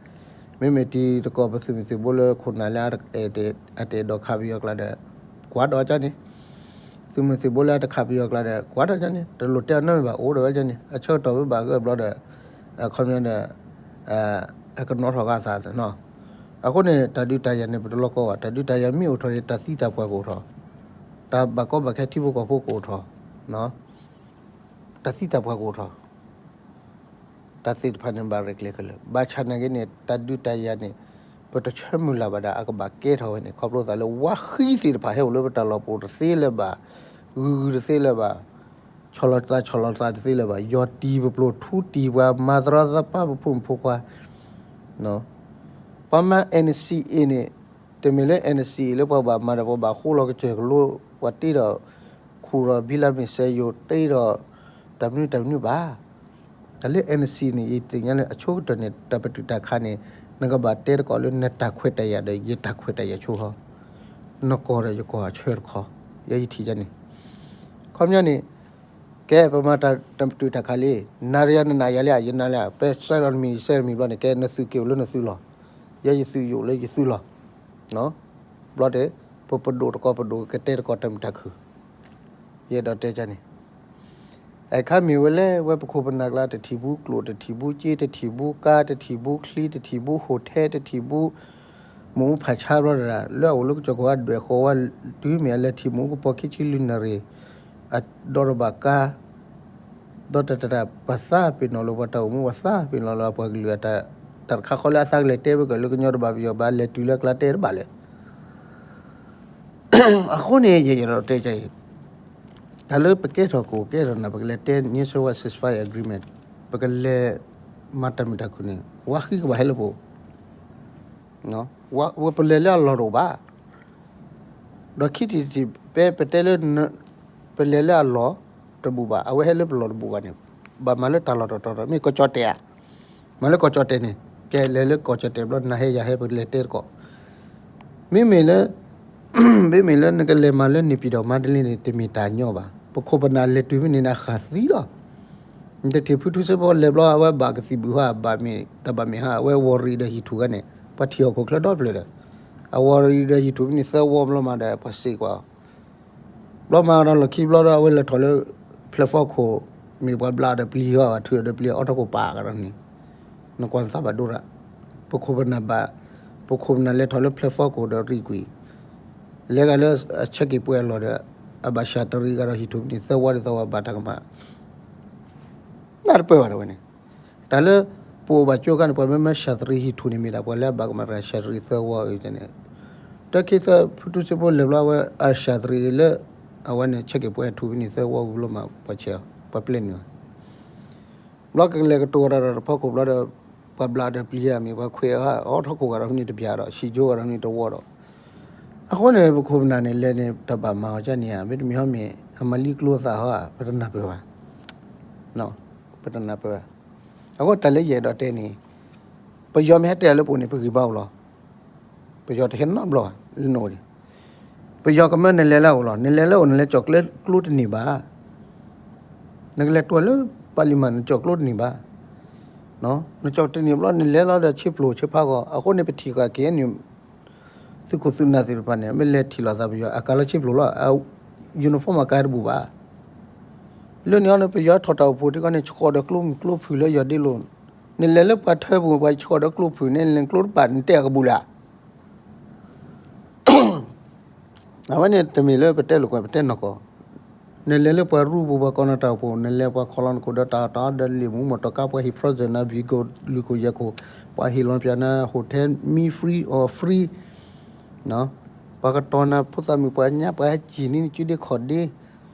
မ့မ့ၢ်တံၤသကိးပသုးမုၢ်သံၣ်ဘိလၢခိၣ်နၢ်လၢ အတအဲၣ်ဒိးခးပယီၤကျါဒီး ကွၢ်ဒီးကန့ၣ် သုးမုၢ်သံၣ်ဘိလၢအတခးပယီၤကျါဒီး ကွၢ်ဒီးကန့ၣ် တလိၣ်တဲအီၤနီတမံၤဘၣ် အိၣ်ဒီးဝဲကန့ၣ် အဆၢကတီၢ်မ့ၢ်ဘၣ်ဂၢၢ်ဘျီဒီး ခီပညီဒီး အကနီၣ်ထီၣ်ဂာ်သးနီၤ. အဃိန့ၣ် တၢ်ဒုးတၢ်ယၤန့ၣ် ပတလီၤကီဘၣ်. တၢ်ဒုးတၢ်ယၤမ့ၢ်အိၣ်ထီၣ်န့ၣ် တၢ်သံတၢ်ပှၢ်ကအိၣ်ထီၣ်, တၢ်ဘၣ်ကီဘၣ်ခဲထံဖိကီၢ်ဖိကအိၣ်ထီၣ်, တၢ်သံတၢ်ပှၢ်ကအိၣ်ထီၣ် တၢ်သ့ၣ်တဖၣ်န့ၣ် ဘၣ်ရဲၣ်ကျဲၤခဲလၢာ်. ဘၣ်ဆၣ်နာ်က့န့ၣ် တၢ်ဒုးတၢ်ယၤန့ၣ် ပတဆၢမုၢ်လၢ်ဘၣ်ဒၣ် အကဘၣ်ကဲထီၣ်ဝဲန့ၣ် ခီဖျိသးလၢဝါဃံသ့ၣ်တဖၣ်ဟဲအိၣ်လၢပတၢ်လီၢ်ပအိၣ်တသ့လၢၤဘၣ်, ဂုၤဂုၤတသ့လၢၤဘၣ်, ဆီၣ်လီၤသးဆီၣ်လီၤသးတသ့လၢၤဘၣ်, ယီၢ်တံၢ်ပပျိၢ်ထူတံၢ်ပှၤ မၤသရီသပၢ်ပဖိမုၣ်ဖိခွါ ပှၤမၤ NCA န့ၣ် တမ့ၢ်လၢ NCA လၢပှၤဘၣ်မၤဒီးပှၤဘၣ်ဃိလီၤကစၢၢ်ကလိ ပှၤတ့ဒီး ခူၣ်ဒီးဘံလၤမ့ၣ်စဲယိၤတ့ဒီး တၢ်မနုၤတၢ်မနုၤဘၣ်. တၢ်လၢ NCA န့ၣ် ယသ့ၣ်ညါလၢအဆိကတၢၢ်န့ၣ် တၢ်ပတုာ်တၢ်ခးန့ၣ် နကဘၣ်တဲသကိးလၢနတၢ်ခွဲးတၢ်ယာ်ဒီးယတၢ်ခွဲးတၢ်ယာ်ဆိဃီ, နကီၢ်ဒီးယကီၢ်အဆၢတခီ, ယဲယထံၣ်ယဲန့ၣ်, ခီပညီန့ၣ် ကဲပမၤတၢ်ပတုာ်တၢ်ခးလံ, နၤဒီးယၤနနာ်ယၤလံဧါ, ယနာ်လံဧါ, ပဆဲးလီၤနမံၤယဆဲးနမံၤဘျီန့ၣ် ကဲနသုးက့ၤအိၣ်လၢနသုးလီၢ်, ယဲယသုးယအိၣ်လၢယသုးလီၢ်, ဘျီဒီး ပပဒိၣ်တကီၢ်ပဒိၣ်ကတဲသကိးတၢ်မုာ်တၢ်ခုၣ်, ယအဲၣ်ဒိးတဲကန့ၣ် အခါမ့ၢ်ဝဲလဲၣ် ဝဲပခိၣ်ပနၢ်ကျါ တထံၣ်ဘူးကျိၣ် တထံၣ်ဘူးစ့ တထံၣ်ဘူးကါ တထံၣ်ဘူးချံ တထံၣ်ဘူး hotel တထံၣ်ဘူး မ့ၣ်အူဖးဆါဘျီတဒၣ် လၢအအိၣ်လၢကစီၣ်ခိၣ်အဒွဲၣ်ဃီဝဲ တုၤမ့ၢ်အလဲၤထံၣ်မ့ၣ်အူကပီၤခံဆံလွံၢ်နၣ်ရံၣ် အဒီးတဘၣ်ကါ ဒီးတၢ်တၢ်တၢ် ပှၤသးပ့ၤနီၣ်လၢပှၤတၢ်အိၣ်မူ ပှၤသးပ့ၤနီၣ်လၢပှၤကလုာ်အတၢ် တၢ်တခါဃီလၢအသးကလဲၤတဲဝဲကလၢကညီတဘၣ်ပယီၤဘၣ် လဲၤတုၤလၢအကျါတဲတဘၣ်လဲၣ်. အဃိန့ၣ် ယအဲၣ်ဒိးတဲကနၣ်အံၤ, တၢ်လၢပကဲထီၣ်ကအိၣ်ကဲထီၣ်နၤ ပကလဲၤတဲ New South Wales Ceasefire Agreement ပကလဲၤမၤတၢ်မုာ်တၢ်ခုၣ်န့ၣ် ဝါဃံကဘၣ်ဟဲလၢပအိၣ် ဝဲပလဲၤလၢအလီၢ်တအိၣ်ဘၣ်. ဒီးခံထံၣ်တထံၣ် ဖဲပတဲလၢ ပလဲၤလၢအလီၢ်တဘူၣ်ဘၣ် အဝဲဟဲလၢပလီၢ်တဘူၣ်ဘၣ်န့ၣ် ဘၣ်မၤလၢတၢ်လီၢ်တတီၤတီၤ မ့ၢ်ကီၢ်ကၠီၣ်တဲၣ်ဧါ, မၤလၢကီၢ်ကၠီၣ်တဲၣ်န့ၣ် ကဲလဲၤလၢကီၢ်ကၠီၣ်တဲာ်ဘျီ နၤဟဲယၤဟဲ ပလဲၤတဲတကိး, မ့မ့ၢ်လၢ မ့မ့ၢ်လၢနကလဲၤမၤလၢန့ၣ် ပံၤဒီးမါတလ့န့ၣ် တမ့ၢ်တၢ်ညီဘၣ်. ပခိၣ်ပနၢ်လဲၤတုၤဖဲန့ၣ်န့ၣ် အဃၣ်သံလီၤ. နတထံၣ်ဖုထူစ့ဖိလဲၤဘျီ အဝဲဘၣ်ကသံၣ်ဘုၣ်ဟါ ဘၣ်မ့ၢ်တၢ်ဘၣ်မ့ၢ်ဟါ အဝဲဝီၤရံဒီးဟံၣ်ထူၣ်ဂၤန့ၣ် ပှၤထံၣ်ဟီၣ်ခိၣ်ချၢဒီဖျၢၣ်ဒီး အဝီၤရံဒီးဟံၣ်ထူၣ်ဖဲန့ၣ်သၢဝီဘျီမးဒီး ပှၤစံးကွၢ် ဘျီမၤဒီးလီၢ်ခံဘျီဒီး အဝဲလဲၤထီၣ်လၢ platform ခိၣ် မ့ၢ်ပှၤဘျးဒီးပျံၤဟီၣ် ထုးဒီးပျံၤအီထီၣ်ခိၣ်ပာ်ကဒီးန့ၣ် နကွၢ်နသးဘၣ်ဒိရၣ်, ပခိၣ်ပနၢ်ဘၣ်, ပခိၣ်ပနၢ်လဲၤထီၣ်လၢ platform ခိၣ်ဒီးရံၣ်ကွံာ်, လဲၤဂၤလၢအဆဲးက့ၤပှဲၤအလီၢ်ဒီး အဘၣ်ဆၣ်တရံးဂၤဒီးဟံၣ်ထူၣ်ဖဲန့ၣ် သၢဝီဒ်သိးဝဲဘၣ်တၢ်ကမၣ် နၢ်တပၢၢ်ဘၣ်တဝဲန့ၣ်, တၢ်လၢ ပအိၣ်ဘၣ်ကၠိခါန့ၣ် ပှၤမ့မ့ၢ်ဆၣ်သရံးဟံၣ်ထူၣ်န့ၣ် မ့ၢ်ဒၣ်ပှၤလၢအဘၣ်ကမၣ်တဂၤ ဆၣ်သရံးသၢဝီအံၤန့ၣ်, တၢ်ခံသၢဖုထူစ့ဖိလဲၤဘျီဝဲ အဆၣ်သရံးလၢ အဝဲန့ၣ်ဆဲးက့ၤပှဲၤထူၣ်ဖဲန့ၣ်သၢဝီဝံၤဘျီမး ပှၤဆဲးအီၤ ပှၤပျဲနုာ်အီၤ ဘျီကလဲၤကတိၤဝဲဒၣ်ဒီးတဖီခိၣ်ဘျီဒီး ပှၤဘျးဒီးပျံၤဧါမ့ၢ် ပှၤခွဲးအီၤဟါ အီထီၣ်ခိၣ်ဂၤဒီးဖဲန့ၣ်တဘျီဒီး ဟံၣ်ကၠိဂၤဒီးဖဲန့ၣ်တဝီဒီး, အဃိန့ၣ် ပခိၣ်ပနၢ်န့ၣ် လဲၤန့ၣ် တၢ်ဘၣ်မၤအီၤကန့ၣ်ဧါ မ့တမ့ၢ်ဟီမ့ၢ် အမၤလံကျိသးဟီဧါ ပတနၢ်ပၢၢ်ဘၣ်, ပတနၢ်ပၢၢ်ဘၣ်. အဃိတၢ်လၢယအဲၣ်ဒိးတဲန့ၣ် ပယီၤမ့ၢ်ဟဲတဲအီၤလၢပအိၣ်န့ၣ် ပဂံၢ်ဘါအိၣ်လီၤ. ပယီၤတဟဲနီတဘျီဘၣ် လၢနအိၣ်န့ၣ် ပယီၤကမၢနလဲၤလၢအအိၣ်လီၤ. နလဲၤလၢအအိၣ် နလဲၤကၠီၣ်ကျဲကျိတန့ၢ်ဘၣ်. နကလဲၤတွဲလၢပၣ်လံၣ်မၢ် နကၠီၣ်ကျိတန့ၢ်ဘၣ်. နကၠီၣ်တန့ၢ်ဘျီ နလဲၤလီၤဒီးဆ့ဖျိးဆ့ဖးဂီၤ. အဃိန့ၣ် ပထံၣ်ဃာ်က့ၤန့ၣ် သုးခိၣ်သုးနၢ်သ့ၣ်တဖၣ်န့ၣ် မ့ၢ်လဲၤထံၣ်လိာ်သးပယီၤ အကၤလီၤဆ့ဖျိးလီၤ. အ uniform အကၤတဘူၣ်ဘၣ်. လၢန့ၣ်အီၤန့ၣ် ပယီၤထီၣ်တၢ်အိၣ်ဖှိၣ်ထံကီၢ်န့ၣ် ဆှီၣ်ဒီးကျိမုၢ်ကျိဖုၣ်လၢယီၢ်ဒ့လိာ်, နလဲၤလၢပှၤထၢပူၤ ပှၤဆှီၣ်ဒီးကျိဖုၣ်န့ၣ် လဲၤကျိတဘၣ် နတဲအကဘူၣ်လၢ အဝဲန့ၣ်တမ့ၢ်လၢပတဲလိာ်ကွဲ ပတဲနီၢ်ကီၢ်, နလဲၤလၢပှၤရူပူၤ ပှၤကီၢ်နီၣ်တၢ်အိၣ်ဖှိၣ် နလဲၤပှၤခီလီၤနခိၣ်ဒီးတၢ်အီၣ်တၢ်အီဒီးလံာ်မူမီၢ်တီၤကါ ပှၤဟံၣ် present နၤ vehicle လွံၢ်ခိၣ်ယဲၢ်ခိၣ်, ပှၤဟ့ၣ်လီၤပျးနၤ hotel meal free or free, ပှၤကတီၤနၤဖိသၣ်မုၣ် ပှၤညါပှၤဟဲစံၣ်န့ၢ်နစုဒ့ခီၣ်ဒ့,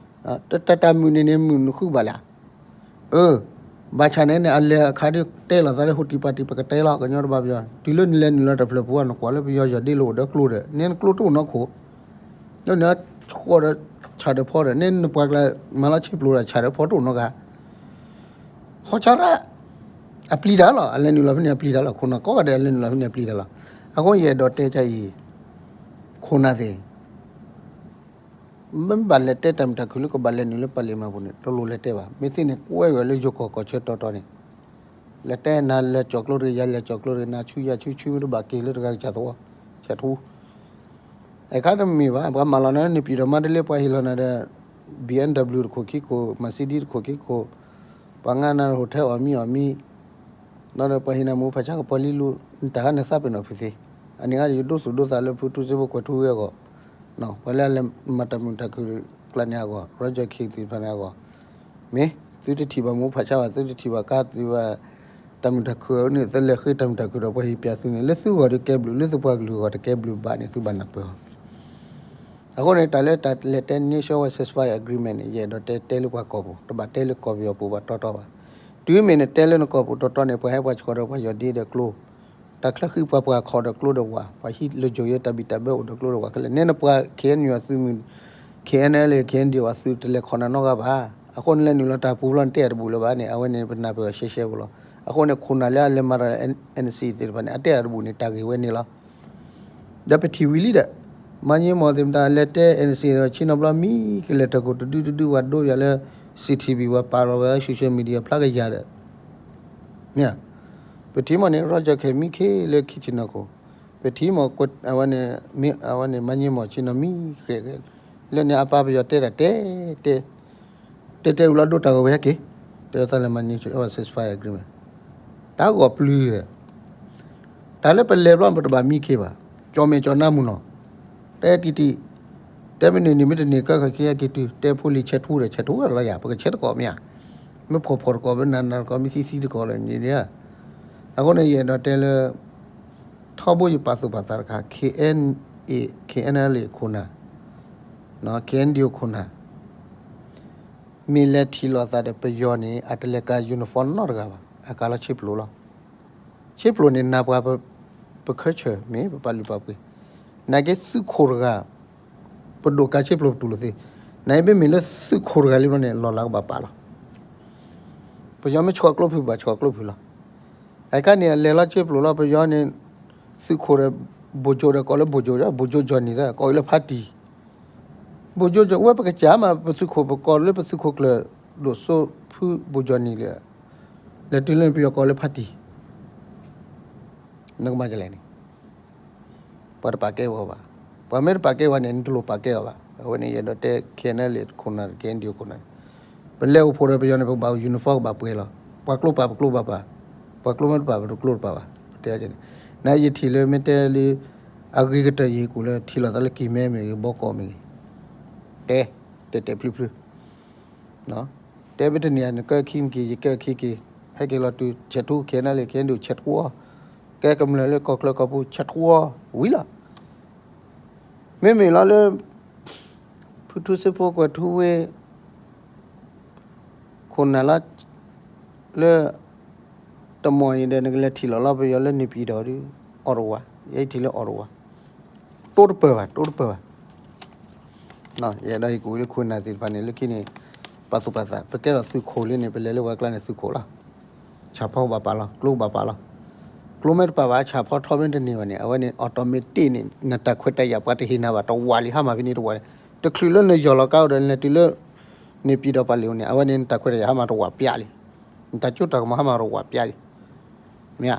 တၢ်တၢ်မုာ်န့ၣ်န့ၣ် မုာ်နဃုဘၣ်လၢ အၢ, ဘၣ်ဆၣ်န့ၣ်န့ၣ် အလဲၤအခါဒ်တဲလိာ်သးလၢ ဟိၣ်တံၢ်ပာ်တံၢ် ပကတဲလီၤ ကညီတဘၣ်ပယီၤ တုၤလၢနလဲၤနုာ်လီၤတၢ်ဖျၢၣ်ပူၤ နကွၢ်လၢပယီၤယီၢ်ဒ့လိာ်အိၣ်ဒီးကျိဒီး န့ၣ်နကျိတအိၣ်နီတခိၣ်, လၢန့ၣ်ဃီဒီးဆၣ်ဒီးဖီဒီး န့ၣ်နပှၤကျါမၤလီၤဆ့ဖျိးဒီးဆၣ်ဒီးဖီတအိၣ်နီတဂၤ ဃီဆါရၣ်, အပျံၤတၢ်လီၤ အလဲၤနုာ်လီၤဖဲန့ၣ် အပျံၤတၢ်လီၤ ခိၣ်နၢ်ကိးဂၤဒဲး အလဲၤနုာ်လီၤဖဲန့ၣ် အပျံၤတၢ်လီၤ. အဃိယအဲၣ်ဒိးတဲကအံၤ ခိၣ်နၢ်သ့ၣ် မ့ၢ်ဘၣ်လဲၤတဲတၢ်မုာ်တၢ်ခုၣ်လၢကဘၣ်လဲၤနုာ်လၢပၣ်လ့ၣ်မၢ်ပူၤန့ၣ် တလိၣ်လဲၤတဲဘၣ်. မ့ၢ်သ့န့ၣ် ကွဲဝဲလၢယိၤကီၢ်ကီၢ်ဆၢတီတီန့ၣ် လဲၤတဲနၤလဲၤကၠီၣ်ကျိတဂ့ၤ ယၤလဲၤကၠီၣ်ကျိတဂ့ၤ နၤဆူယၤဆူဆူမ့ၢ်တဘၣ်က့ၤလၢတဂၤကစၢ်သဝီ ဆဲးထူ အခါတမ့ၢ်ဘၣ် ပှၤမၤလီၤနၤန့ၣ် ပံၤဒီးမါတလ့ ပှၤဟ့ၣ်လီၤနၤဒီး ဘံၣ်အဲၣ်ဒဘျူး တခိၣ်ခံခိၣ် မၢ်စံဒံတခိၣ်ခံခိၣ် ပှၤငါနၤ hotel အီၣ်မံအီၣ်မံ ဒီးပှၤဟ့ၣ်နၤမူဖးဆါကပီၤလံလူ နတၢ်ဂၤနသးပ့ၤနီၣ်ဖုးသ့ အန့ၣ်ဂၤယဒိသူၣ်ဒိသးလၢဖုထူစ့ဖိကွဲၤထူဝဲအဂီၢ် ပှၤလၢအလဲၤမၤတၢ်မုာ်တၢ်ခုၣ်ကျါန့ၣ်အဂီၢ် Roger King သ့ၣ်တဖၣ်န့ၣ်အဂီၢ် မ့ၢ်သုတထံၣ်ဘၣ်မူဖးဆါဘၣ် သုတထံၣ်ဘၣ်ကါသ့ဘၣ် တၢ်မုာ်တၢ်ခုၣ်န့ၣ် သုလဲၤဃ့တၢ်မုာ်တၢ်ခုၣ်ဒီးပှၤဟ့ၣ်ပျးသုန့ၣ် လၢသုဂီၢ်တကဲဘျုး လၢသုပှၤကလုာ်ဂီၢ်တကဲဘျုးဘၣ်န့ၣ် သုဘၣ်နၢ်ပၢၢ်အီၤ အဃိန့ၣ် တၢ်လၢတၢ်လဲၤတဲ Nationwide Ceasefire Agreement န့ၣ် ယအဲၣ်ဒိးတဲတဲလၢပှၤကီၢ်ပူၤ တဘၣ်တဲလၢကီၢ်ပယီၤပူၤဘၣ်တီတီဘၣ်. တုၤမ့ၢ်နတဲလၢနကီၢ်ပူၤတီတီန့ၣ် ပှၤဟဲပှၤဆှီဒီးပှၤယီၢ်ဒ့ဒီးကျိ တၢ်ချၢဃံပှၤပှၤခီၣ်ဒီးကျိဒီးဝၤ ပှၤဟံးလၢယိၤယဲတၢ်ဘံၣ်တၢ်ဘၢအိၣ်ဒီးကျိဒီးဝၤခဲလၢာ် နဲနပှၤ KNU အသုးမုၢ် KNLA KNDO အသုးတလဲၤခီၣ်နၤနီတဂၤဘၣ်. အဃိန့ၣ်လဲၤနုာ်လီၤတၢ်ပူၤဘျီန့ၣ် တဲအတဘူၣ်လၢၤဘၣ်န့ၣ် အဝဲန့ၣ်ပနၢ်ပၢၢ်အီၤရှဲရှဲဖိလီၤ. အဃိန့ၣ် ခိၣ်နၢ်လၢအလဲၤမၤတၢ် NCA သ့ၣ်တဖၣ်န့ၣ် အတဲအတဘူၣ်န့ၣ် တၢ်ဂ့ၢ်ဝဲန့ၣ်လီၤ. ဒီးပထံၣ်ဝံၤလံဒီး မၤည့မီၢ်သ့ၣ်မတၤလဲၤတဲ NCA ဒီးဆ့ၣ်နီၤဘျီမံ ကလဲၤတၢ်ခိၣ်တဒုတဒု ပှၤဒိပယၤလၢ CTV ပှၤပာ်လီၤဝဲ social media ဖျါကယၤဒီး မ့ၢ် ပထံၣ်မီၢ်န့ၣ် Roger ခဲမံခ့လၢခံဆ့ၣ်နီၤခိၣ် ပထံၣ်မီၢ် အဝဲန့ၣ် မၤည့မီၢ်ဆ့ၣ်နီၤမံဃဲး လၢန့ၣ်အပၢ်ပယီၤတဲတၢ်တဲ တဲ တဲတဲဝံၤလီၤဒိတၢ်ဂီၤဝဲဟဲက့ၤ တဲသးလၢ ceasefire agreement တၢ်ဂီၤပျုၤ တၢ်လၢပလဲၤဘျီပတဘၣ်မံခ့ဘၣ် ကၠီၣ်မဲာ်ကၠီၣ်နါမုၢ်နီၤ တဲတံၢ်တံၢ် တဲမ့ၢ်န့ၢ်န့ၣ်မ့ၢ်တန့ၢ်ကဲခီက့ၤဟဲက့ၤတုၤ တဲဖိလံၤဆဲးထူဒီးဆဲးထူဝဲလီၤယၤ ပကဆဲးတကိးမ့ၢ်ဧါ မ့ၢ်ဖှီၣ်ဖှီၣ်တကိးမ့ၢ်နးနးတကိးမ့ၢ်သံသံတကိးလၢန့ၣ် အဃိန့ၣ် ယအဲၣ်ဒိးတဲလၢ ထီဘိယပာ်သူၣ်ပာ်သးတခါ KNA KNLA ခိၣ်နၢ် KNDO ခိၣ်နၢ် မ့ၢ်လဲၤထံၣ်လိာ်သးဒီးပယီၤန့ၣ် အတလဲၤကၤ uniform နီတဂၤဘၣ် အကၤလီၤဆ့ဖျိးလီၤ. ဆ့ဖျိးန့ၣ် နၤပှၤပ ပ culture မ့ၢ်ပပာ်လုၢ်ပာ်ပှ့ၤ နာ်က့သုးခိၣ်တဂၤ ပဒိၣ်ကၤဆ့ဖျိးပတူၢ်လိာ်သ့ နာ်က့မ့မ့ၢ်လၢသုးခိၣ်တဂၤလံဘျီန့ၣ် လီၢ်လၤကဘၣ်ပာ်လီၤ. ပယီၤမ့ၢ်ဆှီၣ်ကျိဖုးဘၣ်ဆှီၣ်ကျိဖုးလီၤ. အခါန့ၣ် အလဲၤလီၤစ့ပျိးလီၤ ပယီၤန့ၣ် သုးခိၣ်ဒီး ဘိၣ်ကၠိဒီး ကိးလၢဘိၣ်ကၠိ ဘိၣ်ကၠိကၠီၣ်နံၤ ကိးအံၤလၢဖါတံၢ်, ဘိၣ်ကၠိကၠီၣ် ဝဲပကစၢ်မး ပသုးခိၣ် ပကိးလၢပသုးခိၣ်ကျၢၢ် ဒိၣ်စိဖုဘိၣ်ကၠီၣ်နံၤလၢ လဲၤတုၤလၢပယီၤကိးလၢဖါတံၢ် နကမၤဒ်လဲၣ်န့ၣ် ပှၤတပာ်ကဲပှၤဘၣ်. ပှၤမ့ၢ်တပာ်ကဲပှၤန့ၣ် နတလိၣ်ပာ်ကဲအီၤဘၣ်. အဝဲန့ၣ်ယအဲၣ်ဒိးတဲ ခဲအံၤန့ၣ်လံ ခိၣ်နၢ် ခဲအံၤဒုးခိၣ်နၢ်န့ၣ် ပလဲၤအိၣ်ဖှိၣ်ဒီးပယီၤန့ၣ် ပကဘၣ်အိၣ် uniform ကဘၣ်ပှဲၤလီၤ. ပှၤကျိပာ်ပကျိဘၣ်ပာ်, ပှၤကျိမ့ၢ်တပာ် ပတကျိတပာ်ဘၣ်. ပတဲန့ၣ် နယထံၣ်လၢမ့ၢ်တဲလၢ အဂ့ၤကတၢၢ်ယဟ့ၣ်ကူၣ်လၢ ထံၣ်လိာ်သးလၢကံၢ်မဲမ့ၢ်ဂ့ၤ ဘီကီးမ့ၢ်ဂ့ၤ တဲ တဲာ်တဲာ်ဖျုဖျု တဲမ့ၢ်တန့ၢ် နကဲခံနက့ၤ ယကဲခံက့ၤ, ဟဲက့ၤလီၤတုၤ ဆဲးထူ ခဲအံၤန့ၣ်လံ ခဲအံၤဒုး ဆဲးထူအီၤ, ကဲကမျၢၢ်လၢကီၢ်ချၢကီၢ်ပူၤ ဆဲးထူအီၤ ဝံၤလီၤ. မ့မ့ၢ်လီၤလၢ ဖုထူစ့ဖိ ကွဲၤထူဝ့ ခိၣ်နၢ်လၢ လၢ တမီၢ်အံၤဒီး နကလဲၤထံၣ်လီၤလီၤပယီၤလၢန့ၣ်ပံၤဒီးဒုး အီၤတဝၤ, ယဲယထံၣ်လၢအီၤတဝၤ, တိတပၢၢ်ဘၣ် တိတပၢၢ်ဘၣ်. ယအဲၣ်ဒိးဟ့ၣ်ကူၣ်လၢခိၣ်နၢ်သ့ၣ်တဖၣ်န့ၣ် လၢခံန့ၣ် ပာ်သူၣ်ပာ်သး ပကဲထီၣ်သုးခိၣ်လံန့ၣ် ပလဲၤလၢဝဲကျါန့ၣ်သုးခိၣ်လီၤ. ဆၣ်ဖီကဘၣ်ပာ်လီၤ ကျိကဘၣ်ပာ်လီၤ. ကျိမ့ၢ်တပာ်ဘၣ် ဆၣ်ဖီထီမ့ၢ်တန့ၢ်ဘၣ်န့ၣ် အဝဲန့ၣ် automatic န့ၣ် နတၢ်ခွဲးတၢ်ယာ်ပှၤတဟ့ၣ်နၤဘၣ် တဝၤလံ ဟါမၢ်ဖဲန့ၣ်တဝၤလံ. တချုးလၢနယီၢ်လီၤကါအိၣ်ဒီး နလဲၤတုၤလၢ န့ၣ်ပံၤဒီးပာ်လံန့ၣ် အဝဲန့ၣ် နတၢ်ခွဲးတၢ်ယာ်ဟါမၢ်တဝၤပျးလံ. နတၢ်ကၠိတၢ်ကမီၤဟါမၢ်တဝၤပျးလံ. မ့ၢ်ဧါ.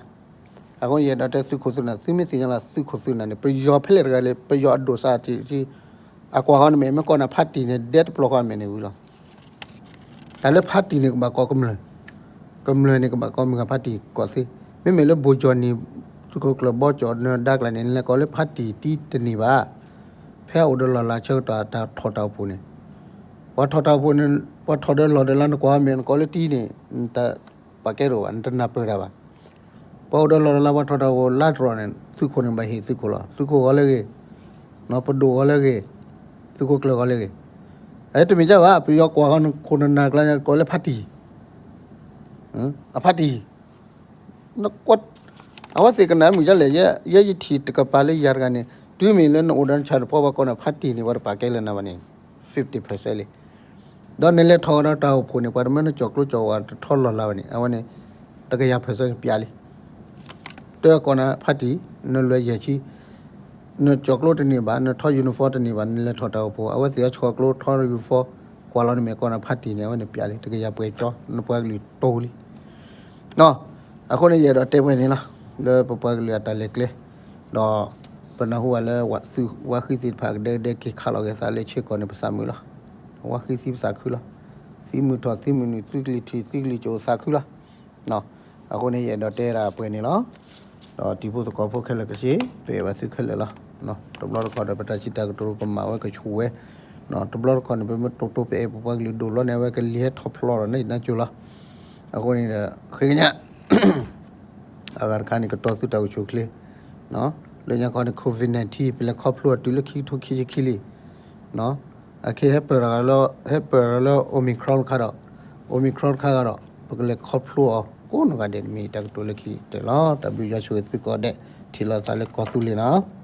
အဃိယအဲၣ်ဒိးတဲသုးခိၣ်သုးနၢ် သုမ့ၢ်သ့ၣ်ညါလီၤ သုးခိၣ်သုးနၢ်န့ၣ် ပယီၤဖဲလဲၣ်တဂၤလဲၣ် ပယီၤအဒိၣ်စးထံးထံး အကွၢ်ဃီန့ၣ်မ့ၢ် မ့ၢ်ကိးနၤဖါတံၢ်န့ၣ် ဒဲတပျီဃီအမဲာ်န့ၣ်ဝံၤလီၤ. တၢ်လၢဖါတံၢ်န့ၣ် ကဘၣ်ကိးကမျၢၢ်, ကမျၢၢ်န့ၣ် ကဘၣ်ကိးမုၢ်ဂၤဖါတံၢ်ကိးသ့. မ့မ့ၢ်လၢဘိၣ်ကၠီၣ်နံၤ သုးခိၣ်ကျၢၢ်ဘီကၠီၣ်နၢၤဒါကျါန့ၣ် နလဲၤကိးလၢဖါတံၢ်တံၢ်တန့ၢ်ဘၣ်. ဖဲအအိၣ်ဒီးလီၢ်လၤဆၢကတီၢ် တၢ်ထီၣ်တၢ်အိၣ်ဖှိၣ်န့ၣ် ပှၤထီၣ်တၢ်အိၣ်ဖှိၣ်န့ၣ် ပှၤထီၣ်ဒီးလီၢ်ဒီးလၤ နကွၢ်မ့ၢ် နကိးလၢတံၢ်န့ၣ် နတၢ်ပာ်ကဲတအိၣ်ဘၣ် နတနၢ်ပၢၢ်တၢ်ဘၣ်. ပှၤအိၣ်ဒီးလီၢ်ဒီးလၤ ပှၤထီၣ်တၢ်အိၣ်ဖှိၣ်လါတရီၣ်န့ၣ် သုးခိၣ်န့ၣ်ဘၣ်ဟ့ၣ်သုးခိၣ်လီၤ. သုးခိၣ်ဂီၤလၢအဂ့ၤ, ပဒိၣ်ဂီၤလၢအဂ့ၤ, သုးခိၣ်ကျၢၢ်ဂီၤလၢအဂ့ၤ. အတမ့ၢ်ဒ်ဘၣ် ပယီၤကွၢ်ဃီနခိၣ်နနၢ်ကျါန့ၣ် ကိးလၢဖါတံၢ်, အဖါတံၢ် အဝဲသ့ၣ်ကနၣ်မုာ်ဒ်လဲၣ်, ယဲယထံၣ်တကပၤလၢယၤတဂၤန့ၣ် တုၤမ့ၢ်လၢနအိၣ်ဒီးနဆၣ်တဖီ ပှၤကိးနၤဖါတံၢ်န့ၣ် ပှၤတပာ်ကဲလၢၤနၤဘၣ်န့ၣ် fifty percent လံ. ဒီးနလဲၤထီၣ်ဒီးတၢ်အိၣ်ဖှိၣ်န့ၣ် ပှၤတမၢနကၠီၣ်ကျိကၠီၣ်ဝါတထီလီၢ်လၤဘၣ်န့ၣ် အဝဲန့ၣ် တကယၤ percent ပျးလံ. တကိးနၤဖါတံၢ် နလွဲၢ်ယဲၢ်ဆံ နကၠီၣ်ကျိတန့ၢ်ဘၣ် နထီ uniform တန့ၢ်ဘၣ် နလဲၤထီၣ်တၢ်အိၣ်ဖှိၣ် အဝဲသ့ၣ်အီၤဆှီၣ်ကျိထီ uniform ကွၢ်လီၤနမဲာ်ကိးနၤဖါတံၢ်န့ၣ် အဝဲန့ၣ်ပျးလံ တကယၤပှဲၤကၠီ နပှၤကလုာ်တိၢ်လံ. အဃိန့ၣ် ယအဲၣ်ဒိးတဲဝဲန့ၣ်လီၤ လၢပပှၤကလုာ်အတၢ်လဲၤကျဲ ဒီး ပနၢ်ဟူဘၣ်လၢ ဝါဃံသ့ၣ်တဖၣ်ကဒဲကဒဲက့ၤခးလီၤက့ၤသးလၢဆ့ကီၢ်န့ၣ် ပသးမုာ်လီၤ. ဝါဃံသံပသးခုလီၤ. သံမုၢ်ထီၣ်သံမုၢ်နုာ် သံကလံၤထံးသံကလံၤကၠိသးခုလီၤ. အဃိန့ၣ် ယအဲၣ်ဒိးတဲဒၣ်ပှဲၤန့ၣ်လီၤ. ဒီးတံၤဖိသကိးဖိခဲလၢာ်ကဆ့ ပအဲၣ်ဘၣ်သုခဲလၢာ်လီၤ. တဘျီတခီၣ်ဒီး ပတၢ်စံးတၢ်ကတိၤကမၣ်ဝဲကဆူၣ်ဝဲ, တဘျီတခီၣ်န့ၣ် ပမ့ၢ်တိၢ်တိၢ်ပအဲၣ် ပပှၤကလုာ်ဒိၣ်လီၤန့ၣ် အဝဲကလံၤဟဲထီၣ်ဖျိးဒီးန့ၣ် နၢ်ကၠိလီၤ. အဃိန့ၣ်ဒီး ဃ့ကညး အဂၤတခါန့ၣ် ကတီၤသုတၢ်အိၣ်ဆူၣ်အိၣ်ချ့, လၢညါခီန့ၣ် COVID nineteen ပလဲၤခီဖျိအီၤတုၤလၢခံကထိခံဆံခံလံ. အခဲဟဲပၢၢ်လီၤလၢ ဟဲပၢၢ်လီၤလၢ Omicron တခါဒီး Omicron တခါဒီး ပကလဲၤခီဖျိအီၤကိးနီၢ်ဂၤဒဲးတမံၤ တၢ်ကတိၤလၢခံတၢၢ်လီၤ. တၢ်ဘျုးယွၤဆိၣ်ဂ့ၤသုကိးဂၤဒဲး ထံၣ်လိာ်သးလၢကီၢ်သူလ့ၤနီၤ.